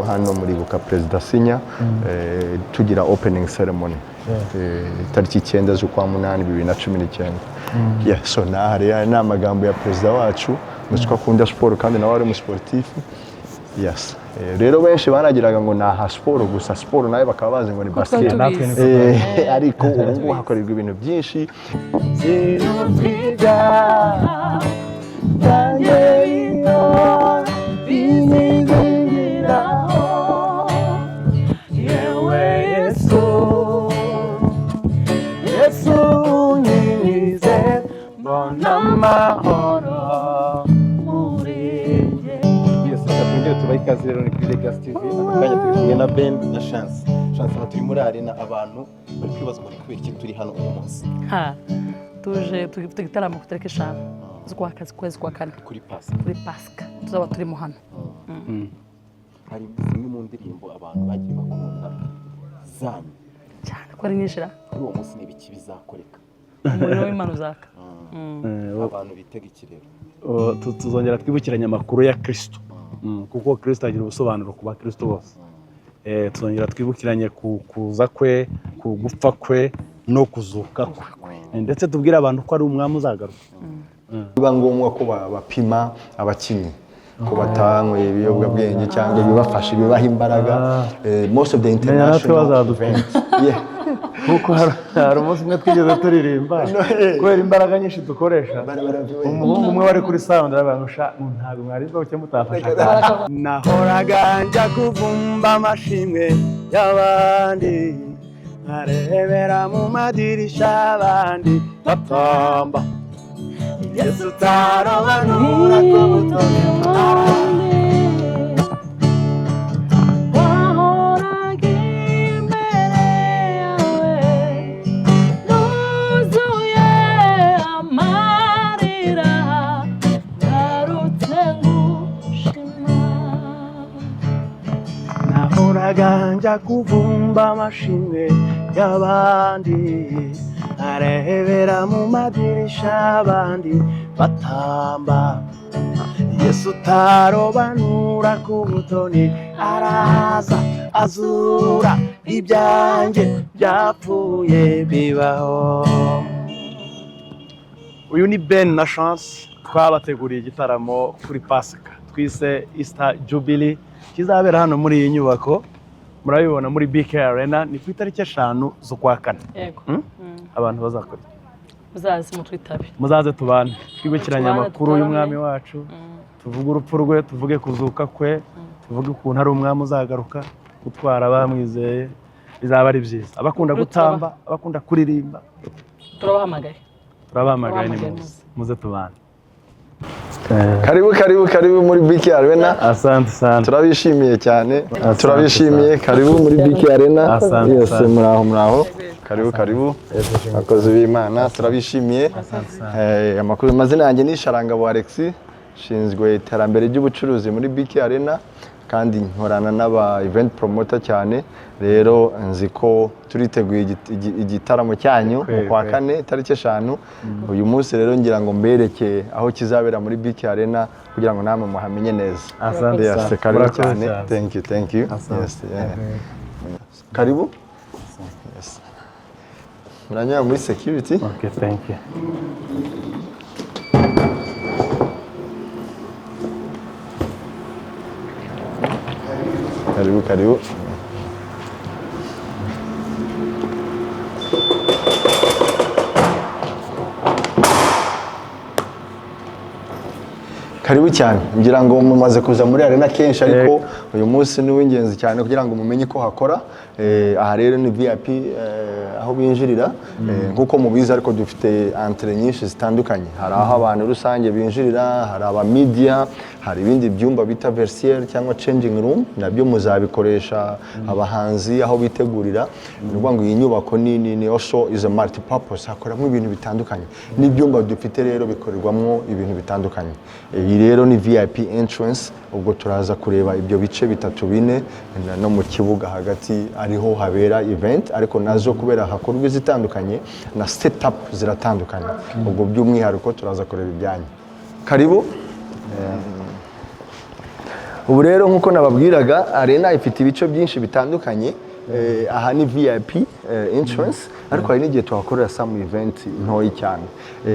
Hano muribuka Perezida asinya, tugira opening ceremony tariki 9 z'ukwa munani 2019. Yeah, so naha rero ni amagambo ya perezida wacu, muzi ko akunda siporo kandi nawe ari umusiporutifu. Yes. Rero benshi banagiraga ngo ni aha siporo gusa, siporo nayo bakaba bazi ngo ni Kuko twari basket. Natwe tubizi. niko. Ariko ubu ngubu hakorerwa ibintu byinshi. Sinumviga byanjye iyo binizingiraho, yewe Yesu, Yesu unyize, mbona amahoro muri njye. Yes, reka twongere tubahe ikaze. Rero ni kuri Legacy TV. Aka kanya turi kumwe na Ben na Chance. Chance, aha turi muri arena, abantu bari kwibaza ngo ni kubera iki turi hano uyu munsi? Ha, tuje dufite igitaramo ku itariki 5 z'ukwa kazi, kwezi kwa kane. Kuri Pasi. Kuri Pasika tuzaba turimo hano. Hari zimwe mu ndirimbo abantu bagiye bakunda zanyu. Cyane ko ari nyinshi ra. Kuri uwo munsi ni ibiki bizakoreka? Umuriro w'Imana uzaka. Abantu bitega ikirero. Tuzongera twibukiranye amakuru ya Kristo, kuko Kristo agira ubusobanuro ku bakristo bose. Tuzongera twibukiranye ku kuza kwe, ku gupfa kwe no kuzuka kwe. Ndetse tubwire abantu ko ari umwami uzagaruka. Biba ngombwa ko bapima abakinnyi ko batanyweye ibiyobyabwenge cyangwa ibibafasha, ibibaha imbaraga. Most of the Menya natwe international bazadupima. events. Yeah. Kuko hari umunsi umwe twigeze turirimba, kubera imbaraga nyinshi dukoresha, umuhungu umwe wari kuri sound aravuga ngo: "Sha, ntabwo mwari bwose mutafasha akantu." Nahoraga njya kuvumba amashimwe y'abandi, nkarebera mu madirisha y'abandi batamba, Yesu utarobanura ku butoni. Wahoraga imbere yawe nuzuye amarira, ngarutse ngushima. Nahoraga njya kuvumba amashimwe y'abandi, nkarebera mu madirisha y'abandi batamba, Yesu utarobanura ku butoni araza azura ibyanjye byapfuye bibaho. Uyu ni Ben na Chance. Twabateguriye igitaramo kuri Pasika twise Easter Jubilee, kizabera hano muri iyi nyubako murabibona, muri BK Arena. Ni ku itariki 5 z'ukwa kane. Yego. Abantu bazakora iki? Muzaze mutwitabe. Muzaze tubane, twibukiranye Tubane, amakuru tutarame. y'umwami wacu, tuvuge urupfu rwe, tuvuge kuzuka kwe, tuvuge ukuntu ari umwami uzagaruka gutwara abamwizeye. Bizaba ari byiza. Abakunda Ukuri gutamba, abakunda kuririmba, Turabahamagaye. turabahamagaye. Ni Turabahamagaye. muze, muze tubane. Karibu, karibu, karibu muri BK Arena. Asante sana. Turabishimiye cyane. Asante. Turabishimiye, karibu muri BK Arena. Asante Yes. sana. Muraho, muraho, karibu, karibu, abakozi b'Imana, turabishimiye. Amakuru, amazina yanjye ni Sharangabo Alexis, nshinzwe iterambere ry'ubucuruzi muri BK Arena kandi nkorana n'aba event promoter cyane. Rero nzi ko turiteguye igitaramo cyanyu mu kwa kane, tariki 5. Uyu munsi rero ngira ngo mbereke aho kizabera muri BK Arena kugira ngo namwe muhamenye neza. Asante Yes, sana. karibu Murakoze cyane. cyane. Thank you, thank you. Asante. Yes, yeah. Karibu. Yes. Muranyura muri security. Okay, thank you. Karibu, karibu. Karibu cyane. Ngira ngo mumaze kuza muri arena kenshi, ariko uyu munsi ni uw'ingenzi cyane kugira ngo mumenye ko hakora. Aha rero ni VIP, aho binjirira. Nk'uko mubizi ariko dufite entrée nyinshi zitandukanye. Hari aho abantu rusange binjirira, hari aba media, hari ibindi byumba bita vestiaire cyangwa changing room, nabyo muzabikoresha, abahanzi aho bitegurira. Ni ukuvuga ngo iyi nyubako ni also is a multi-purpose, hakoramo ibintu bitandukanye, n'ibyumba dufite rero bikorerwamo ibintu bitandukanye. Iyi rero ni VIP entrance. Ubwo turaza kureba ibyo bice bitatu, bine, no mu kibuga hagati ariho habera event, ariko nazo kubera hakorwa izitandukanye na setup ziratandukanye. Ubwo by'umwihariko turaza kureba ibyanyu. Karibu. Ubu rero, nk'uko nababwiraga, arena ifite ibice byinshi bitandukanye. Aha ni VIP entrance, ariko hari n'igihe tuhakorera some event ntoyi cyane.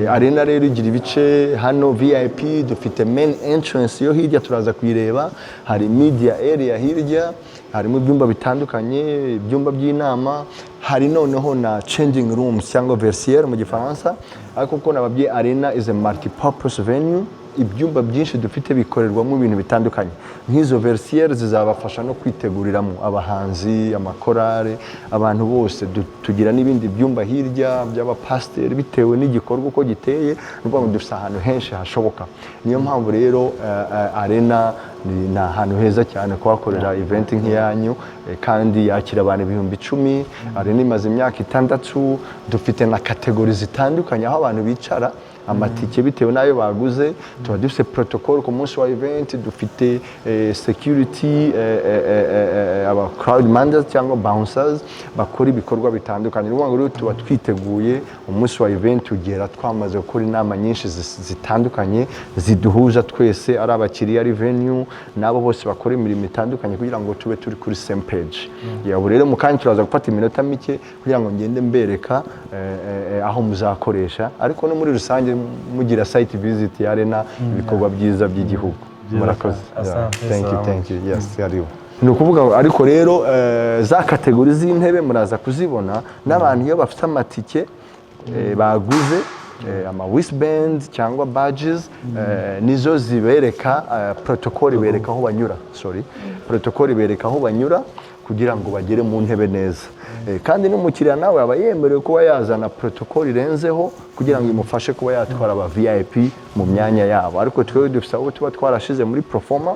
Arena rero igira ibice: hano VIP, dufite main entrance yo hirya, turaza kuyireba, hari media area hirya, harimo ibyumba bitandukanye, ibyumba by'inama, hari noneho na changing rooms cyangwa vestiaire mu Gifaransa. Ariko kuko nababwiye, arena is a multi-purpose venue, ibyumba byinshi dufite bikorerwamo ibintu bitandukanye. Nk'izo vestiaire zizabafasha no kwiteguriramo abahanzi, amakorale, abantu bose. Tugira n'ibindi byumba hirya by'abapasiteri, bitewe n'igikorwa uko giteye. Ni ukuvuga ngo dufite ahantu henshi hashoboka. Niyo mpamvu rero arena ni ahantu heza cyane kuhakorera event nk'iyanyu, kandi yakira abantu 10,000. Arena imaze imyaka 6. Dufite na category zitandukanye aho abantu bicara, amatike bitewe n'ayo baguze. Tuba dufite protocol ku munsi wa event, dufite security, aba crowd managers cyangwa bouncers bakora ibikorwa bitandukanye. Ni ukuvuga ngo rero tuba twiteguye, umunsi wa event ugera twamaze gukora inama nyinshi zitandukanye ziduhuza twese, ari abakiriya, ari venue, n'abo bose bakora imirimo itandukanye, kugira ngo tube turi kuri same page. Yeah, ubu rero mu kanya turaza gufata iminota mike kugira ngo ngende mbereka aho muzakoresha, ariko no muri rusange mugira site visit ya arena, ibikorwa byiza by'igihugu. Murakoze. Cyane. Asante Yeah, thank you. sana. Thank you. Yes, hariho ni ukuvuga ngo, ariko rero za category z'intebe muraza kuzibona, n'abantu iyo bafite amatike baguze, ama wristband cyangwa badges, nizo zibereka protocol, ibereka aho banyura, sorry, protocol ibereka aho banyura kugira ngo bagere mu ntebe neza. Kandi n'umukiriya nawe aba yemerewe kuba yazana protocol irenzeho kugira ngo imufashe kuba yatwara aba VIP mu myanya yabo. Ariko twebwe dufite abo tuba twarashize muri proforma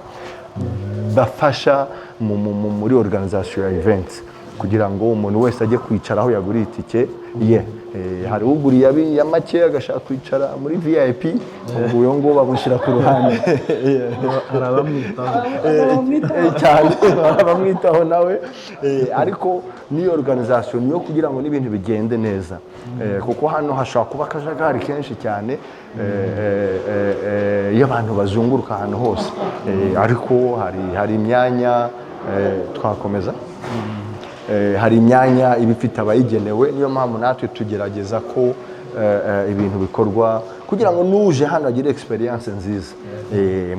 bafasha muri organisation ya events, kugira ngo umuntu wese ajye kwicara aho yaguriye itike ye. Hari uguriye ya make agashaka kwicara muri VIP, ubwo uyo nguwo bamushyira ku ruhande. Hari abamwitaho. Cyane, bamwitaho nawe. Ariko n'iyo organisation niyo kugira ngo n'ibintu bigende neza, kuko hano hashobora kuba akajagari kenshi cyane, iyo abantu bazunguruka ahantu hose. Ariko hari imyanya, twakomeza. Hari imyanya iba ifite abayigenewe. Niyo mpamvu natwe tugerageza ko ibintu bikorwa kugira ngo n'uje hano agire experience nziza.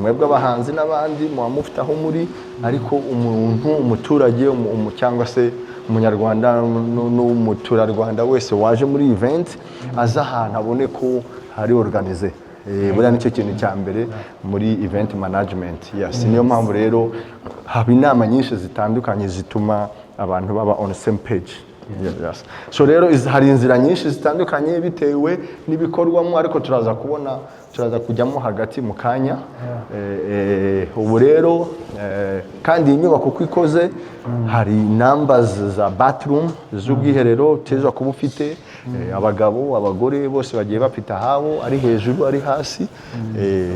Mwebwe abahanzi n'abandi muba mufite aho muri, ariko umuntu, umuturage, cyangwa se umunyarwanda n'umuturarwanda wese waje muri event, aza ahantu abone ko hari organisé. Buriya nicyo kintu cya mbere muri event management. Yes, niyo mpamvu rero haba inama nyinshi zitandukanye zituma abantu baba on the same page. Yes. So rero hari inzira nyinshi zitandukanye bitewe n'ibikorwamo, ariko turaza kubona, turaza kujyamo hagati mu kanya. Ubu rero kandi iyi nyubako uko ikoze, hari numbers za bathroom, z'ubwiherero uteza kuba ufite. Abagabo, abagore, bose bagiye bafite ahabo, ari hejuru, ari hasi.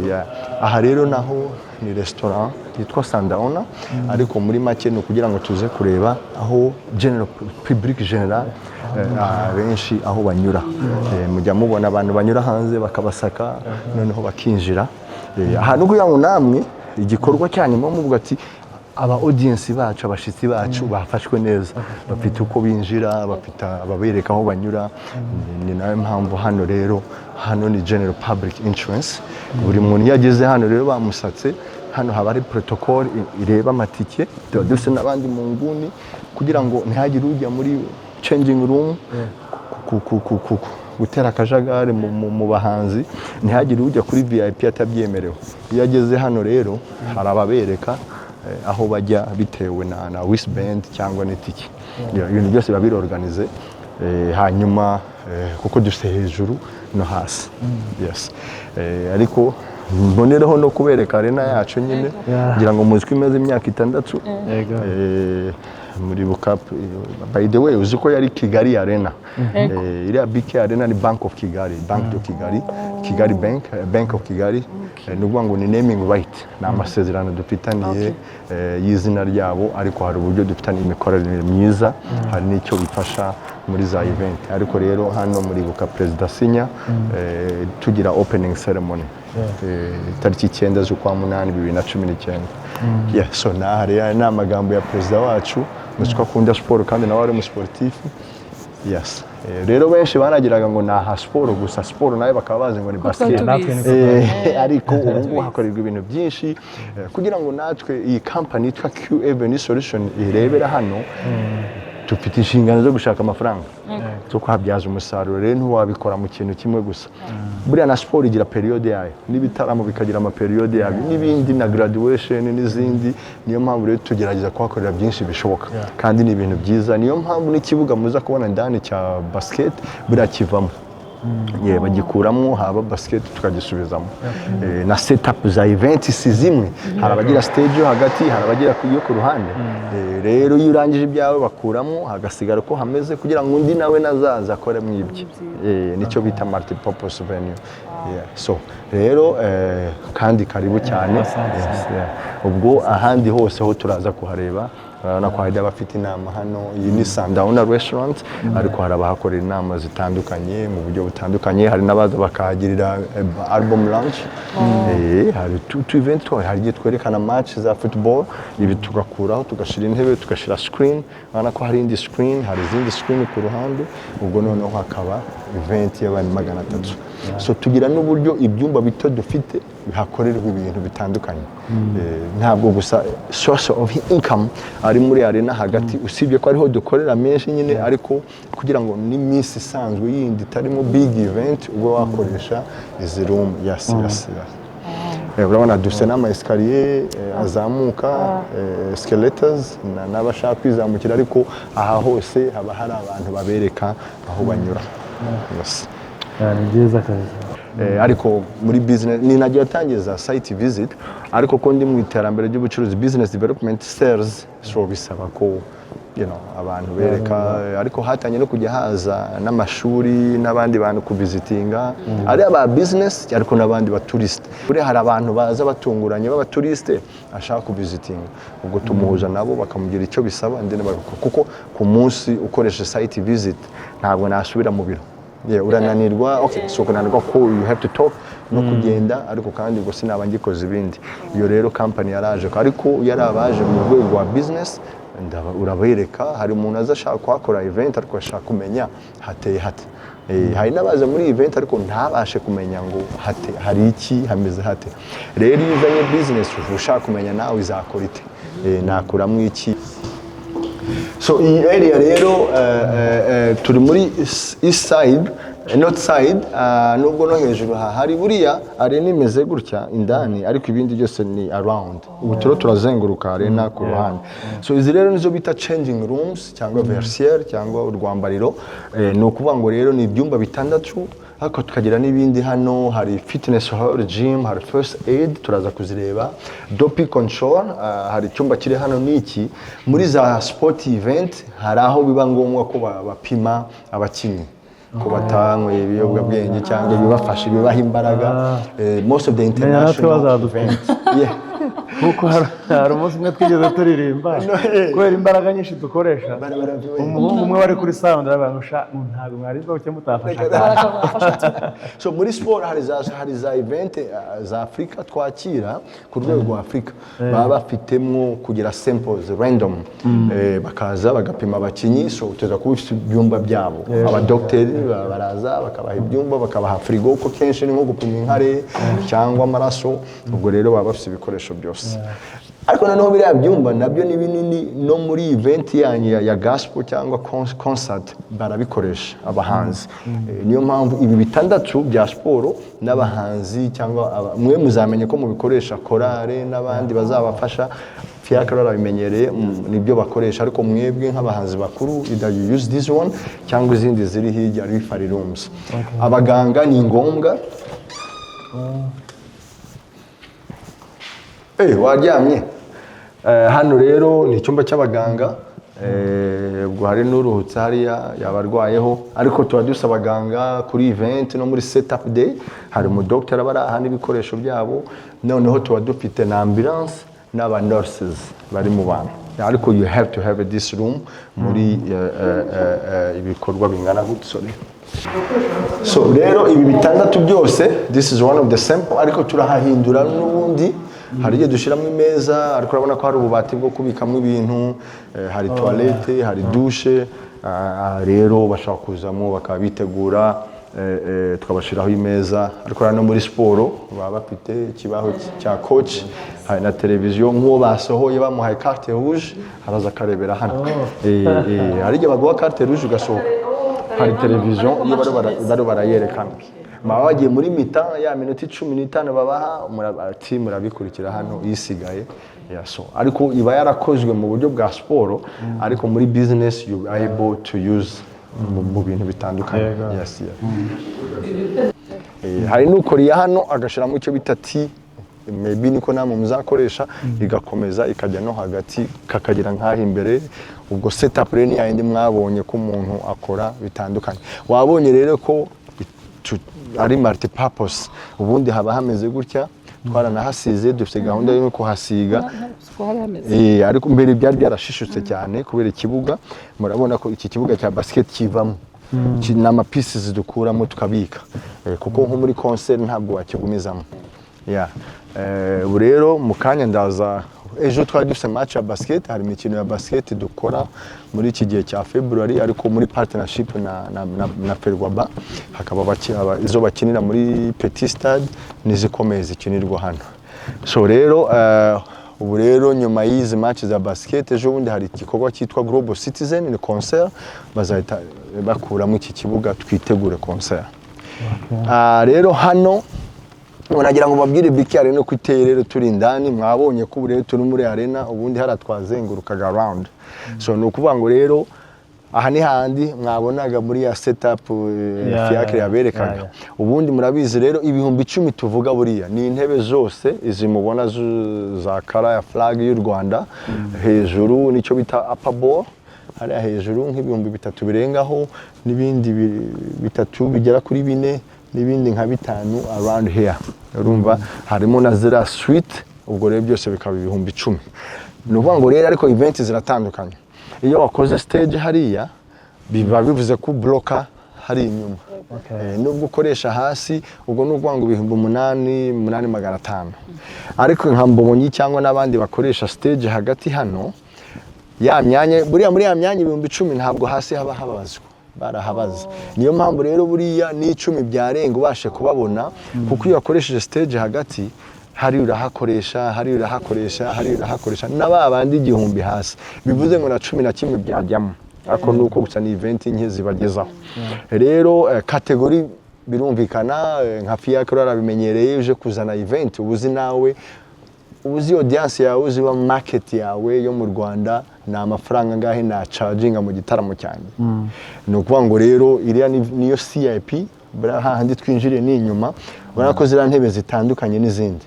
Yeah. Aha rero naho ni restaurant yitwa Sandaona, ariko muri make ni ukugira ngo tuze kureba aho general public general, benshi aho banyura. Mujya mubona abantu banyura hanze bakabasaka, noneho bakinjira. Aha ni ukugira ngo namwe igikorwa cyanyu muba muvuga ati: "Aba audience bacu, abashyitsi bacu bafashwe neza, bafite uko binjira, bafite ababereka aho banyura." Ni nayo mpamvu hano rero, hano ni general public entrance. Buri muntu iyo ageze hano rero bamusatse, hano haba hari protocol ireba amatike. Tuba dufite n'abandi mu nguni kugira ngo ntihagire ujya muri changing room gutera akajagari mu bahanzi, ntihagire ujya kuri VIP atabyemerewe. Iyo ageze hano rero hari ababereka aho bajya bitewe na wristband cyangwa n'itike. Yeah, ibintu byose biba biri organisé. Hanyuma kuko dufite hejuru no hasi. Yes. Ariko mbonereho no kubereka arena yacu nyine, ngira ngo muzi ko imaze imyaka 6. Yego. Muribuka, by the way, uzi ko yari Kigali Arena? Iriya BK Arena ni Bank of Kigali, Bank de Kigali, Kigali Bank, Bank of Kigali. Ni ukuvuga ngo ni naming right, ni amasezerano dufitaniye y'izina ryabo, ariko hari uburyo dufitaniye imikoranire myiza, hari n'icyo bifasha muri za event. Ariko rero hano muribuka Perezida Sinya, tugira opening ceremony. Itariki 9 z'ukwa munani 2019. Yeah, so naha rero ni amagambo ya perezida wacu, muzi ko akunda siporo kandi nawe ari umusiporutifu. Yes. Rero benshi banagiraga ngo ni aha siporo gusa, siporo nayo bakaba bazi ngo ni basket. Natwe niko. Ariko ubu ngubu hakorerwa ibintu byinshi, kugira ngo natwe iyi company yitwa Q Avenue Solution irebera hano, dufite inshingano zo gushaka amafaranga zo kuhabyaza umusaruro. Rero ntiwabikora mu kintu kimwe gusa. Buriya na siporo igira période yayo, n'ibitaramo bikagira amapériode yabyo, n'ibindi, na graduation n'izindi. Niyo mpamvu rero tugerageza kuhakorera byinshi bishoboka, kandi ni ibintu byiza. Niyo mpamvu n'ikibuga muza kubona ndani cya basket, buriya kivamo. Yeah, bagikuramo, haba basket tukagisubizamo. Na setup za event si zimwe: hari abagira stage yo hagati, hari abagira yo ku ruhande. Rero iyo urangije ibyawe bakuramo, hagasigara uko hameze kugira ngo undi nawe nazaza akoremo ibye. Nicyo bita multi-purpose venue. Yeah. So rero kandi karibu cyane. Yes, yeah. Ubwo ahandi hose ho turaza kuhareba. Urabona ko hari abafite inama hano. Iyi ni Sundowner Restaurant, ariko hari abahakorera inama zitandukanye mu buryo butandukanye. Hari n'abaza bakahagirira album launch. Hari tu event twayo, hari igihe twerekana match za football. Ibi tugakuraho, tugashyira intebe, tugashyira screen. Urabona ko hari indi screen, hari izindi screen ku ruhande. Ubwo noneho hakaba event y'abantu 300. So tugira n'uburyo ibyumba bito dufite bihakorerwa ibintu bitandukanye. Ntabwo gusa source of income ari muri arena hagati, usibye ko ariho dukorera menshi nyine, ariko kugira ngo n'iminsi isanzwe yindi itarimo big event ube wakoresha izi room. Yes. Urabona dufite n'ama escalier azamuka, escalators, n'abashaka kwizamukira, ariko aha hose haba hari abantu babereka aho banyura. Yes. Yeah, ni byiza kabisa. Ariko muri business ni nagiye atangiza site visit, ariko ko ndi mu iterambere ry'ubucuruzi, business development, sales, so bisaba ko abantu bereka. Ariko hatangiye no kujya haza n'amashuri n'abandi bantu kuvizitinga, ari aba business ariko n'abandi batouriste. Buriya hari abantu baza batunguranye b'abatouriste ashaka kuvizitinga, ubwo tumuhuza nabo bakamugira icyo bisaba ndende bagakora, kuko ku munsi ukoresha site visit ntabwo nasubira mu biro. Yeah, urananirwa. Okay, so kunanirwa ko you have to talk no kugenda, ariko kandi ubwo sinaba ngikoze ibindi. Iyo rero company yaraje, ariko yari abaje mu rwego rwa business, urabereka. Hari umuntu aza ashaka kuhakora event ariko ashaka kumenya hateye hate. Hari n'abaza muri event ariko ntabashe kumenya ngo hate hari iki, hameze hate. Rero iyo uzanye business uba ushaka kumenya nawe izakora ite, nakuramo iki. So iyi area rero, turi muri east side, north side, nubwo no hejuru hahari. Buriya arena imeze gutya indani, ariko ibindi byose ni around. Ubu turiho turazenguruka arena ku ruhande. So izi rero nizo bita changing rooms cyangwa vestiaire cyangwa urwambariro. Ni ukuvuga ngo rero ni ibyumba bitandatu, ariko tukagira n'ibindi hano. Hari fitness hall, gym, hari first aid, turaza kuzireba, doping control. Hari icyumba kiri hano n'iki muri za sport event hari aho biba ngombwa ko bapima abakinnyi ko batanyweye ibiyobyabwenge cyangwa ibibafasha, ibibaha imbaraga. Most of the Menya natwe international bazadupima. event, yeah. Kuko hari umunsi umwe twigeze turirimba, kubera imbaraga nyinshi dukoresha, umuhungu umwe wari kuri sound aravuga ngo: "Sha, ntabwo mwari buke mutafasha akantu." So muri siporo hari za event za Afurika twakira ku rwego rwa Afurika, baba bafitemo kugira samples random. Bakaza bagapima abakinnyi. So tuza kuba ufite ibyumba byabo, abadogiteri baraza bakabaha ibyumba, bakabaha firigo, kuko kenshi ni nko gupima inkari cyangwa amaraso. Ubwo rero baba bafite ibikoresho byose. Ariko noneho biriya byumba nabyo ni binini, no muri event yanyu ya gospel cyangwa concert barabikoresha abahanzi. Niyo mpamvu ibi bitandatu bya siporo n'abahanzi cyangwa mwe muzamenye ko mubikoresha, korale n'abandi bazabafasha, fiacre barabimenyereye, nibyo bakoresha. Ariko mwebwe nk'abahanzi bakuru, either you use this one cyangwa izindi ziri hirya, referee rooms. Abaganga ni ngombwa. Waryamye. Hano rero ni icyumba cy'abaganga. Ubwo hari n'uruhutse hariya yaba arwayeho, ariko tuba dufite abaganga kuri event no muri setup day. Hari umudokiteri aba ari aha n'ibikoresho byabo. Noneho tuba dufite na ambulance n'aba nurses bari mu bantu. Ariko you have to have this room muri ibikorwa bingana gutya. Sorry. So rero ibi bitandatu byose, this is one of the sample, ariko turahahindura n'ubundi. Hari igihe dushyiramo imeza, ariko urabona ko hari ububati bwo kubikamo ibintu, hari toilette, hari douche. Rero bashobora kuzamo bakaba bitegura, tukabashyiraho imeza. Ariko no muri siporo baba bafite ikibaho cya coach, hari na televiziyo. Nk'uwo basohoye bamuhaye carte rouge, araza akarebera hano. Hari igihe baguha carte rouge ugasohoka, hari televiziyo iyo bari barayerekana. Baba bagiye muri mi-temps ya minota 15 babaha, ati murabikurikira hano isigaye. Yeah, so ariko iba yarakozwe mu buryo bwa siporo, ariko muri business you are able to use mu bintu bitandukanye. Yes, yeah. Hari n'ukoriye hano agashyiramo icyo bita T, maybe niko namwe muzakoresha, igakomeza ikajya no hagati, kakagira nk'aho imbere. Ubwo setup rero ni yayindi mwabonye ko umuntu akora bitandukanye. Wabonye rero ko ari multipurpose. Ubundi haba hameze gutya, twaranahasize, dufite gahunda yo kuhasiga. Siko hari hameze. Ariko mbere byari byarashishutse cyane kubera ikibuga. Murabona ko iki kibuga cya basket kivamo, ni ama pieces dukuramo tukabika, kuko nko muri concert ntabwo wakigumizamo. Yeah. Ubu rero mu kanya ndaza, ejo twari dufite match ya basket. Hari imikino ya basket dukora muri iki gihe cya February, ariko muri partnership na Ferwaba, hakaba izo bakinira muri Petit Stade n'izikomeye zikinirwa hano. So rero ubu rero nyuma y'izi match za basket, ejo bundi hari igikorwa cyitwa Global Citizen, ni concert, bazahita bakuramo iki kibuga twitegure concert. Rero hano nagira ngo babwire BK Arena uko iteye. Rero turi indani, mwabonye ko ubu rero turi muri arena. Ubundi hariya twazengurukaga round. So ni ukuvuga ngo rero aha ni handi mwabonaga muri ya setup Fiacre yaberekaga. Ubundi murabizi rero, 10,000 tuvuga buriya ni intebe zose izi mubona za color ya flag y'u Rwanda hejuru, nicyo bita upper bowl hariya hejuru, nk'3,000 birengaho, n'ibindi bitatu bigera kuri bine, n'ibindi nka bitanu around here. Urumva harimo na ziriya suite. Ubwo rero byose bikaba 10,000. Ni ukuvuga ngo rero, ariko event ziratandukanye. Iyo wakoze stage hariya, biba bivuze ko bloka hari inyuma. Nubwo ukoresha hasi, ubwo ni ukuvuga ngo 8,000, 8,500. Ariko nka Mbonyi cyangwa n'abandi bakoresha stage hagati hano, ya myanya buriya, muri ya myanya 10,000 ntabwo hasi haba habazwa, barahabaza. Niyo mpamvu rero buriya n'icumi byarenga ubashe kubabona, kuko iyo wakoresheje stage hagati, hari urahakoresha, hari urahakoresha, hari urahakoresha, na ba bandi 1,000 hasi, bivuze ngo na 11 byajyamo. Ariko nuko gusa ni event nke zibagezaho. Rero category birumvikana, nka Fiacre arabimenyereye, uje kuzana event uba uzi nawe, uba uzi audience yawe, uzi ba market yawe yo mu Rwanda, ni amafaranga angahe na charginga mu gitaramo cyanjye. Ni ukuvuga ngo rero iriya niyo CIP. Buriya hahandi twinjiriye ni inyuma, ubona ko ziriya ntebe zitandukanye n'izindi,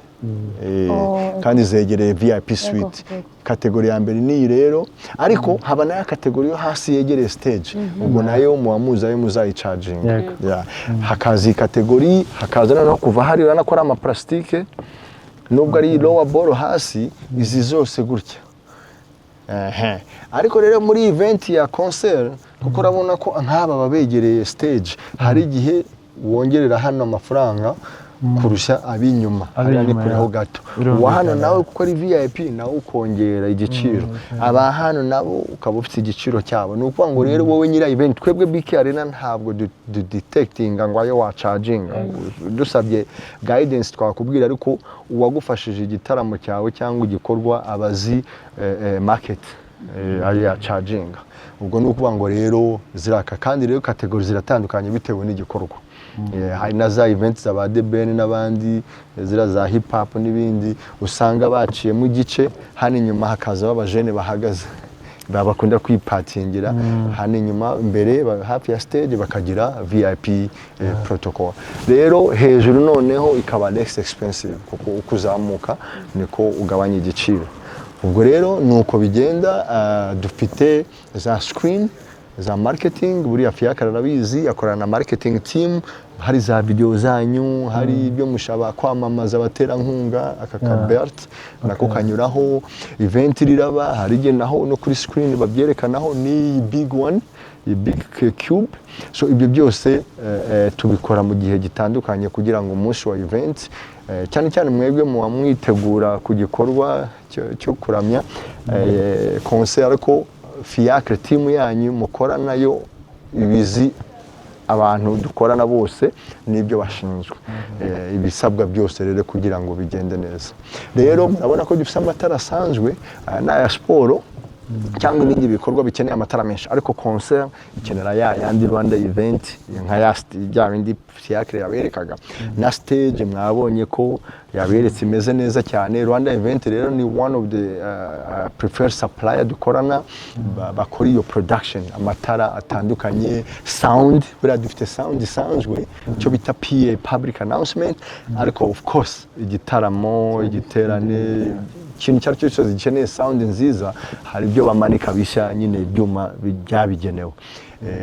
kandi zegereye VIP suite. Category ya mbere ni iyi rero, ariko haba n'aya category yo hasi yegereye stage, ubwo nayo muba muzi ayo muzayicaginga. Yeah. Hakaza iyi category, hakaza noneho kuva hari, urabona ko ari amaparasitike nubwo ari lower bowl hasi, izi zose gutya. Ehe. Ariko rero muri event ya concert, kuko urabona ko nk'aba baba begereye stage, hari igihe wongerera hano amafaranga kurusha ab'inyuma. Hariya ni Ab'inyuma, kureho ya. gato. Birumvikana. Uwa hano nawe kuko ari VIP, nawe ukongera igiciro. Aba hano nabo ukaba ufite igiciro cyabo. Ni ukuvuga ngo rero wowe nyira event, twebwe BK Arena ntabwo dudetectinga ngo ayo wacaginga. Dusabye guidance twakubwira, ariko uwagufashije igitaramo cyawe cyangwa igikorwa aba azi market ayo yacaginga. Ubwo ni ukuvuga ngo rero ziraka, kandi rero category ziratandukanye bitewe n'igikorwa. Hari na za events za ba The Ben n'abandi, ziriya za hip hop n'ibindi, usanga baciyemo igice hano inyuma, hakaza abajene bahagaze bakunda kwipatingira hano inyuma, imbere hafi ya stage bakagira VIP protocol. Rero hejuru noneho ikaba less expensive, kuko uko uzamuka niko ugabanya igiciro. Ubwo rero ni uko bigenda. Dufite za screen. Za marketing, buriya Fiacre arabizi, akorana na marketing team. Hari za video zanyu, hari ibyo mushaba kwamamaza, abaterankunga, aka ka belt nako kanyuraho. Event riraba, hari igihe naho no kuri screen babyerekanaho, n'iyi big one, iyi big cube. So ibyo byose tubikora mu gihe gitandukanye kugira ngo umunsi wa event, cyane cyane mwebwe muba mwitegura ku gikorwa cyo kuramya, concert, ariko Fiacre team yanyu mukora nayo ibizi abantu dukorana bose n'ibyo bashinzwe. Ibisabwa byose rero kugira ngo bigende neza. Rero murabona ko dufite amatara asanzwe, aya ni aya siporo cyangwa ibindi bikorwa bikeneye amatara menshi, ariko concert ikenera ya yandi Rwanda Event, nka ya bya bindi Fiacre yaberekaga, na stage mwabonye ko yaberetse imeze neza cyane. Rwanda Event rero ni one of the preferred supplier dukorana, bakora iyo production, amatara atandukanye, sound. Buriya dufite sound isanzwe, icyo bita PA, public announcement, ariko of course igitaramo, igiterane, ikintu icyo ari cyo cyose gikeneye sound nziza, hari ibyo bamanika bishya nyine, ibyuma byabigenewe.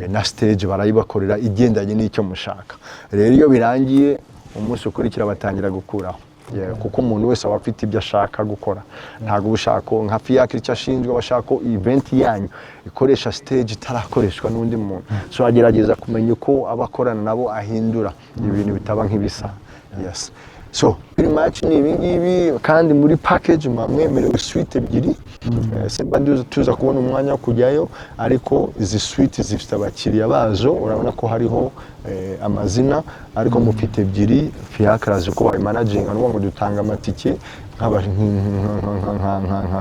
Na stage barayibakorera igendanye n'icyo mushaka. Rero iyo birangiye, umunsi ukurikira batangira gukuraho. Yeah, kuko umuntu wese aba afite ibyo ashaka gukora. Ntabwo uba ushaka ko nka Fiacre icyo ashinzwe, aba ashaka ko event yanyu ikoresha stage itarakoreshwa n'undi muntu. So agerageza kumenya uko aba akorana nabo ahindura ibintu bitaba nk'ibisa. Yes, so pretty much ni ibi ngibi. Kandi muri package muba mwemerewe suite ebyiri. Simba tuza kubona umwanya wo kujyayo, ariko izi suite zifite abakiriya bazo. Urabona ko hariho amazina, ariko mufite ebyiri. Fiacre azi uko babimanaginga. Ni ukuvuga ngo dutanga amatike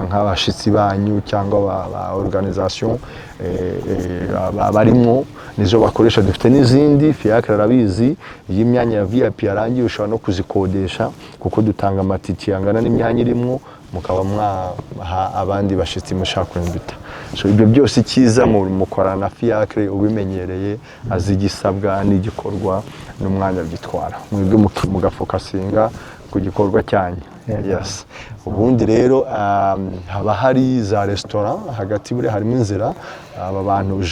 nk'abashitsi banyu cyangwa ba organisation barimo, nizo bakoresha. Dufite n'izindi, Fiacre arabizi. Iyo imyanya ya VIP yarangiye, ushobora no kuzikodesha, kuko dutanga amatike angana n'imyanya irimo, mukaba mwaha abandi bashitsi mushaka kwinvita. So ibyo byose icyiza mukorana na Fiacre ubimenyereye, azi igisabwa n'igikorwa n'umwanya byitwara, mwebwe mugafocusinga ku gikorwa cyanyu. Yes. Ubundi rero haba hari za resitora hagati. Buriya harimo inzira aba bantu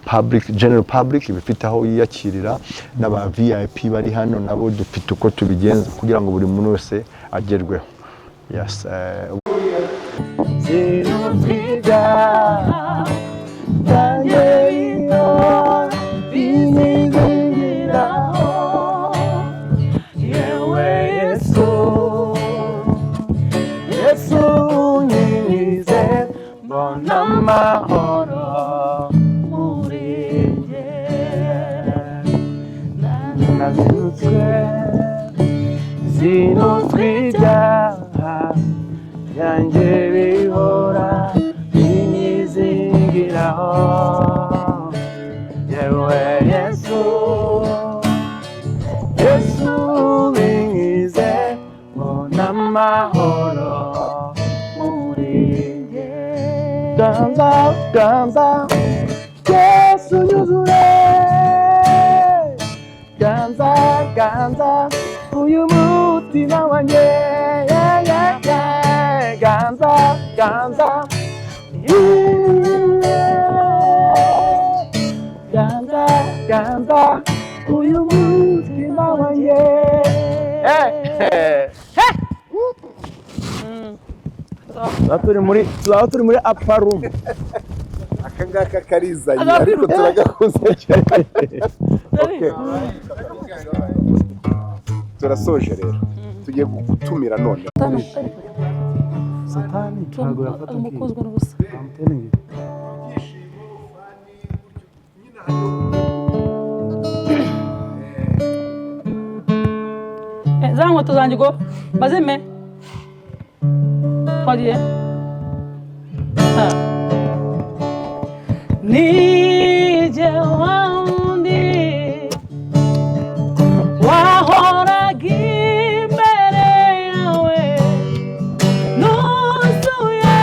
public, general public ibifite aho yiyakirira, n'aba VIP bari hano nabo dufite uko tubigenza kugira ngo buri muntu wese agerweho. Yes. Sinutwibyaha byanjye binizingiraho, yewe Yesu, Yesu unyize, mbona amahoro muri njye. Nazinutswe, zinutswe ibyaha byanjye bihora binyizingiraho, yewe Yesu, Yesu binyize, mbona amahoro muri njye. Ganza, ganza, Yesu nyuzure, ganza, ganza uyu mutima wanjye, yeah. Ganza, ganza, yeah. Ganza, ganza uyu mutima wanjye. Hey. Tuba turi muri upper room. Aka ngaka karizanye, ariko turagakuze cyane. Okay. Turasoje rero, tugiye gutumira none. Satani ntabwo yafata. Umukozwa n'ubusa. I'm telling you. Za nkweto zanjye ubwo bazime twagiye. Ha. Nije wundi wahoraga imbere yawe nuzuye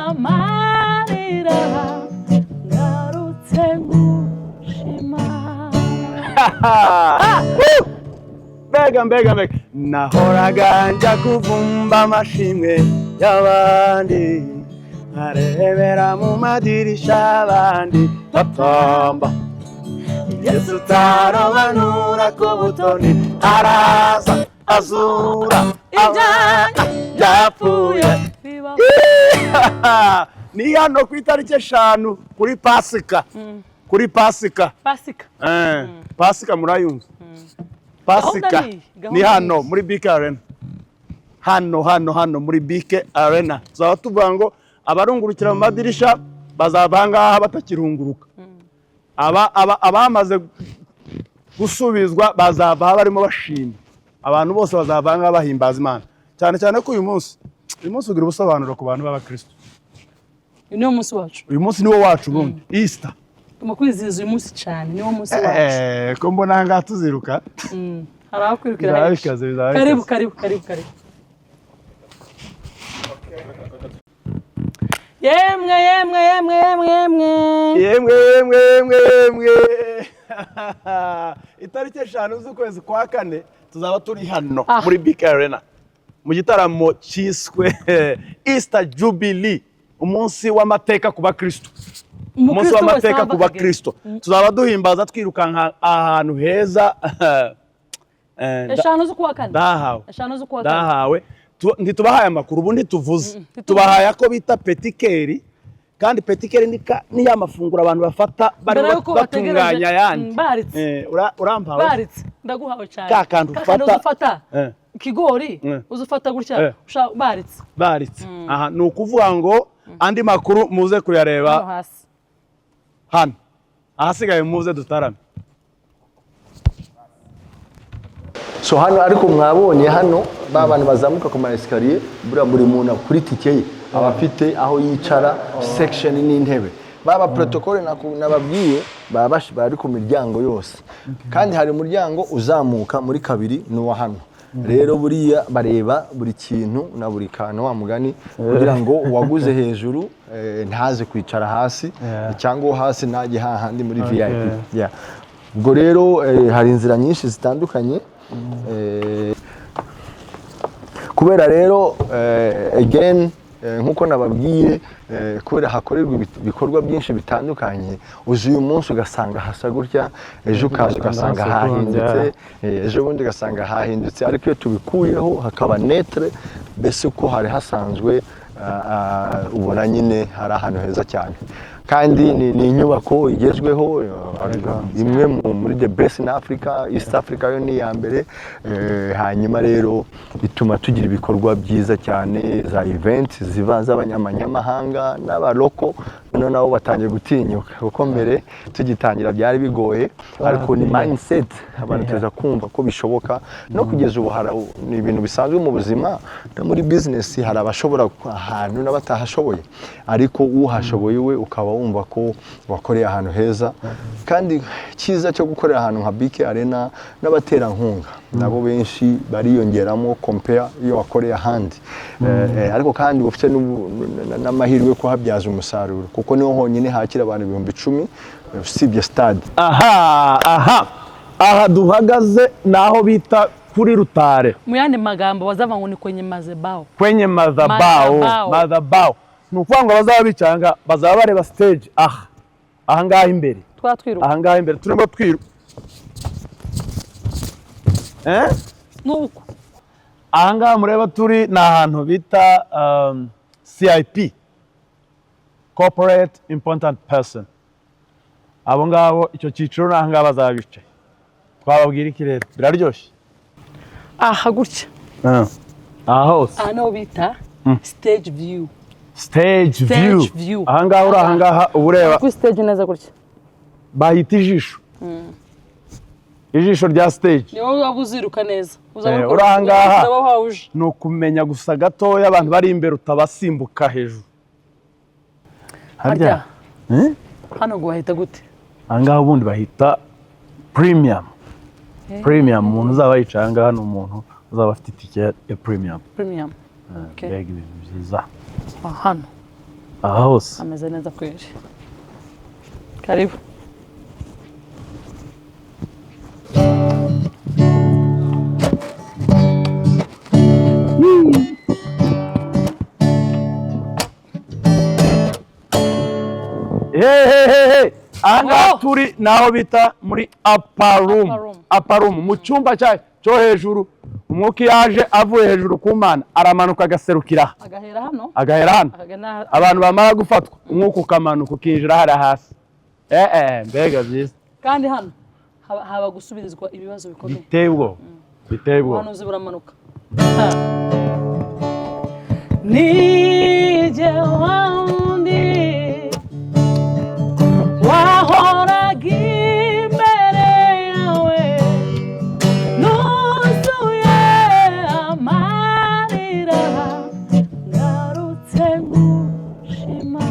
amarira, ngarutse ngushima. Mbega, mbega, mbega! Nahoraga njya kuvumba amashimwe y'abandi. Nkarebera mu madirisha abandi batamba. Yesu utarobanura ku butoni araza azura Ibyanjye byapfuye. Bibaho. Ni hano ku itariki 5 kuri Pasika, kuri Pasika. Pasika. Pasika murayumva, Pasika. Gahunda ni iyi, gahunda Ni hano ni iyi. muri BK Arena, hano hano hano muri BK Arena. Tuzaba tuvuga ngo abarungurukira mu madirisha bazava aha ngaha batakirunguruka. Aba abamaze gusubizwa bazava aha barimo bashima. Abantu bose bazava aha ngaha bahimbaza Imana, cyane cyane ko uyu munsi ugira ubusobanuro ku bantu b'abakristo. Uyu niwo munsi wacu. Uyu munsi niwo wacu ubundi, Easter. Tugomba kwizihiza uyu munsi cyane, niwo munsi wacu. Ko mbona aha ngaha tuziruka. Hari aho kwirukira Bizaba henshi. bikaze, bizaba Karibu. bikaze. Karibu, karibu, karibu. Yemwe, yemwe, yemwe, yemwe, yemwe! Yemwe, yemwe, yemwe, yemwe! Itariki 5 z'ukwezi kwa kane tuzaba turi hano muri BK Arena mu gitaramo cyiswe Easter Jubilee, umunsi w'amateka ku bakristo, umunsi Umukristo wese w'amateka aho ku ava akagera. bakristo. Tuzaba duhimbaza twirukanka ahantu heza. 5 z'ukwa kane. Ndahawe. 5 z'ukwa kane. Ndahawe. Ntitubahaye amakuru ubundi tuvuze, ntituvuze. Tubahaye ako bita petit cœur, kandi petit cœur ni ya mafunguro abantu bafata Mbere barimo yuko bategereje, batunganya ayandi. Baritse. Urampawe. Baritse, ndaguhawe cyane. Ka kantu ufata. Uza ufata ikigori, uza ufata gutya, baritse. Baritse. Aha ni ukuvuga ngo andi makuru muze kuyareba Hano hasi. Hano ahasigaye muze dutarame. So hano ariko mwabonye hano ba bantu bazamuka ku ma escalier, buriya buri muntu kuri tike ye aba afite aho yicara, section n'intebe. Baba protocole nababwiye baba bari ku miryango yose, kandi hari umuryango uzamuka muri kabiri n'uwa hano. Rero buriya bareba buri kintu na buri kantu, wa mugani, kugira ngo uwaguze hejuru ntaze kwicara hasi, cyangwa uwo hasi ntajye hahandi muri VIP. Yeah. Ubwo rero hari inzira nyinshi zitandukanye. Kubera rero again nkuko nababwiye, kubera hakorerwa ibikorwa byinshi bitandukanye, uzi uyu munsi ugasanga hasa gutya, ejo ukaza ugasanga hasa ukundi, hahindutse, ejo bundi ugasanga hahindutse. Ariko iyo tubikuyeho hakaba neutre, mbese uko hari hasanzwe, ubona nyine hari ahantu heza cyane, kandi ni inyubako igezweho, imwe muri the best in Africa, East Africa yo ni iya mbere. Hanyuma rero bituma tugira ibikorwa byiza cyane, za event ziba z'abanyamahanga n'aba local. Noneho nabo batangiye gutinyuka, kuko mbere tugitangira byari bigoye, ariko ni mindset, abantu tuza kumva ko bishoboka. No kugeza ubu hari, ni ibintu bisanzwe mu buzima no muri business, hari abashobora ahantu n'abatahashoboye, ariko uhashoboye we ukaba wumva ko wakoreye ahantu heza. Kandi cyiza cyo gukorera ahantu nka BK Arena, n'abaterankunga nabo benshi bariyongeramo compare iyo wakoreye ahandi. Ariko kandi ufite n'amahirwe yo kuhabyaza umusaruro, kuko niho honyine hakira abantu 10,000, usibye stade. Aha aha duhagaze ni aho bita kuri rutare. Mu yandi magambo bazava ngo ni kwenye mazebao. Kwenye madhabahu. Madhabahu. Madhabahu ni ukuvuga ngo abazaba bicaye aha bazaba bareba stage aha ngaha imbere. Twaba twiruka. Aha ngaha imbere turimo twiruka, eh. Nuko Aha ngaha mureba turi ni ahantu bita CIP, corporate important person. Abo ngabo icyo cyiciro ni aha ngaha bazaba bicaye. Twababwira iki rero? Biraryoshye. Aha gutya. Aha hose. Aha niho bita stage view. Stage Stage view. view. Aha ngaha uri aha ngaha uba ureba. Kuri stage neza gutya. Bahita ijisho, ijisho rya stage. Ni wowe waba uziruka neza. Uzaba Uri aha ngaha. Uzaba wawuje. Ni ukumenya gusa gatoya abantu bari imbere utabasimbuka hejuru. Harya hano ngo bahita gute? Aha ngaha ubundi bahita premium. Premium, umuntu uzaba yicaye aha ngaha ni umuntu uzaba afite itike ya premium. Premium. Okay. Mbega ibintu byiza! Aha hano. Aha hose. Ameze neza kweri. Karibu. Hehehehe, ahangaha Oh! turi naho bita muri upper room. Upper room. Upper room, mu cyumba cyayo cyo hejuru. Umwuka iyo aje avuye hejuru ku Mana, aramanuka agaserukira aha. Agahera hano. Agahera hano. Akagana. Abantu bamara gufatwa, umwuka ukamanuka ukinjira hariya hasi. Mbega byiza! Kandi hano haba gusubirizwa ibibazo bikomeye. Biteye ubwoba, biteye ubwoba. Ubuhanuzi buramanuka. Nije wundi wahoraga imbere yawe nuzuye amarira, ngarutse ngushima.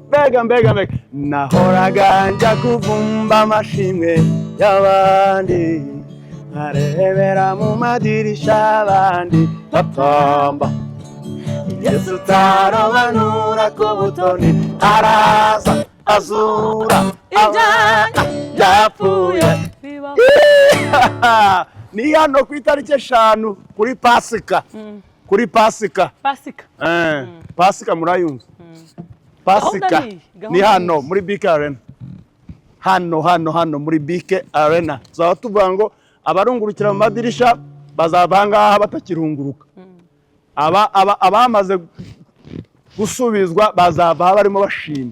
Mbega, mbega, mbega! Nahoraga njya kuvumba amashimwe y'abandi, nkarebera mu madirisha y'abandi batamba. Yesu utarobanura ku butoni araza azura ibyanjye byapfuye. Bibaho. Ni hano ku itariki 5 kuri Pasika, kuri Pasika. Pasika. Pasika murayumva, Pasika. Gahunda ni iyi, Ni gahunda hano ni iyi. muri BK Arena, hano, hano, hano muri BK Arena. Tuzaba tuvuga ngo abarungurukira mu madirisha bazava aha ngaha batakirunguruka. Aba abamaze gusubizwa bazava aha barimo bashima.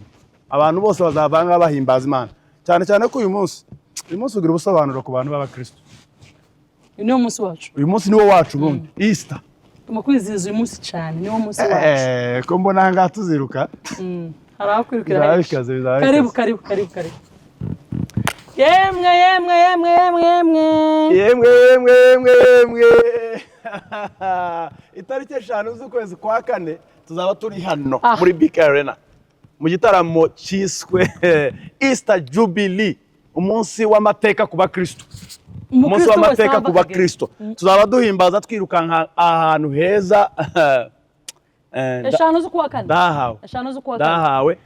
Abantu bose bazava aha ngaha bahimbaza Imana, cyane cyane ko uyu munsi ugira ubusobanuro ku bantu b'abakristo. Uyu niwo munsi wacu. Uyu munsi niwo wacu ubundi, Easter. Tugomba kwizihiza uyu munsi cyane, niwo munsi wacu. Ko mbona aha ngaha tuziruka. Hari aho kwirukira Bizaba henshi. bikaze, bizaba Karibu. bikaze. Karibu, karibu, karibu. Yemwe, yemwe, yemwe, yemwe, yemwe! Yemwe, yemwe, yemwe, yemwe! Itariki 5 z'ukwezi kwa kane tuzaba turi hano muri BK Arena mu gitaramo cyiswe Easter Jubilee, umunsi w'amateka ku bakristo, umunsi Umukristo wese w'amateka aho ku ava akagera. bakristo. Tuzaba duhimbaza twirukanka ahantu heza. 5 z'ukwa kane. Ndahawe. 5 z'ukwa kane. Ndahawe.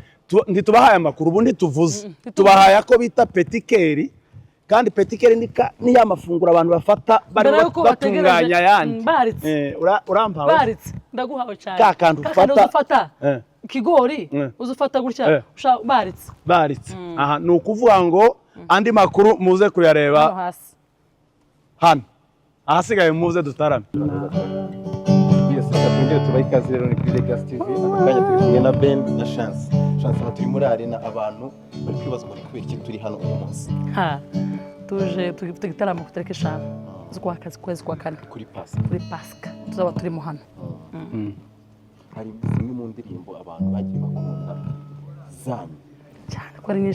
Ntitubahaye amakuru, ubundi tuvuze Ntituvuze. tubahaye ko bita petikeri, kandi petikeri ni ya mafunguro abantu bafata Mbere barimo yuko bategereje, batunganya ayandi. Baritse. Urampawe. Baritse, ndaguhawe cyane. Ka kantu ufata. Uza ufata ikigori, uza ufata gutya. Baritse. Baritse. Aha ni ukuvuga ngo andi makuru muze kuyareba hano hasi. Hano ahasigaye muze dutarame. Yes, reka twongere tubahe ikaze rero, ni kuri Legacy TV. Aka kanya turi kumwe na Ben na Chance. Chance, aha turi muri arena, abantu bari kwibaza ngo ni kubera iki turi hano uyu munsi? Ha, tuje dufite igitaramo ku itariki 5 z'ukwa kwezi kwa kane. Kuri Pasi. Kuri Pasika tuzaba turimo hano. Hari zimwe mu ndirimbo abantu bagiye bakunda zanyu. Cyane ko ari nyinshi.